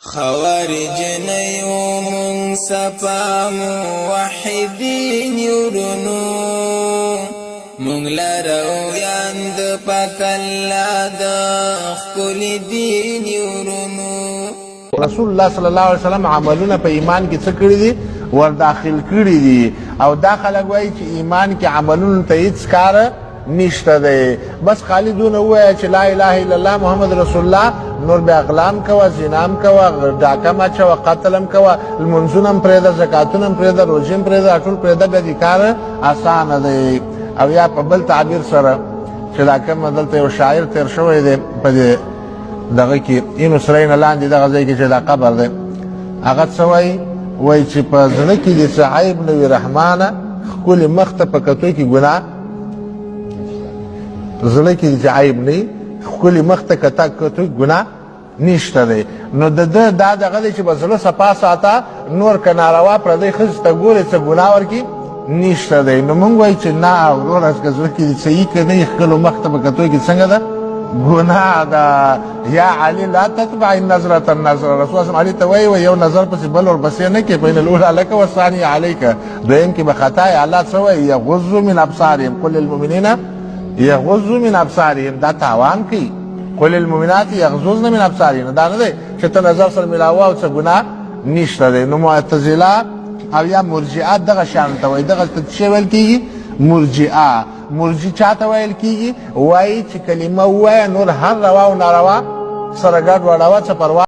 خوارج نه یو مونږ، صفا موحدین یو ورونو. مونږ لارویان د پاک الله د ښکلي دین یو ورونو. رسول الله صلی الله علیه وسلم عملونه په ایمان کې څه کړي دي؟ ور داخل کړي دي. او دا خلک وایي چې ایمان کې عملونو ته هیڅ کار نشته دی، بس خالی دونه ووایه چې لا اله الا الله محمد رسول الله، نور بیا غلام کوه، زنا هم کوه، ډاکه هم اچوه، قتل هم کوه، لمونځونه هم پرېږده، زکاتونه هم پرېږده، روژې هم پرېږده، ټول پرېږده، بیا دې کار اسانه دی. او یا په بل تعبیر سره چې دا کوم دلته یو شاعر تېر شوی دی په دې دغه کې اینو سرای نه لاندې دغه ځای کې چې دا قبر دی، هغه څه وایي؟ وایي چې په زړه کې دې څه عیب نه وي رحمانه، ښکلي مخ ته په کتو کې ګناه. زړه کې چې عیب نه، ښکلي مخ ته کتا کتو ګناه نشته دی. نو د ده دا دغه دی چې به زړه صفا ساته، نور که ناروا پردۍ ښځې ته ګورې څه ګناه ورکي نشته دی. نو موږ وایو چې نه وروره، که زړه کې دې څه یي که نه یي، ښکلو مخ ته په کتو کې څنګه ده؟ ګناه ده. یا علی لا تتبع النظرة النظر، رسول الله علی ته وایي یو نظر پسې بل ورپسې نه کې، فإن الأولى لك والثانية عليك، دویم کې به خطا یې. الله څه وایي؟ یغض من ابصارهم، قل للمؤمنین یغض من ابصارهم، دا تاوان کوي. قل للمؤمنات یغضضن من ابصارهن، دا نه دی چې ته نظر سره ملاوه او څه ګناه نشته دی. نو معتزله او یا مرجئه دغه شان ته وایي، دغه ته څه ویل کېږي؟ مرجئه. مرجي چاته ویل کېږي؟ وایي چې کلمه ووایه، نور هر روا او ناروا سره ګډ وډوه، څه پروا.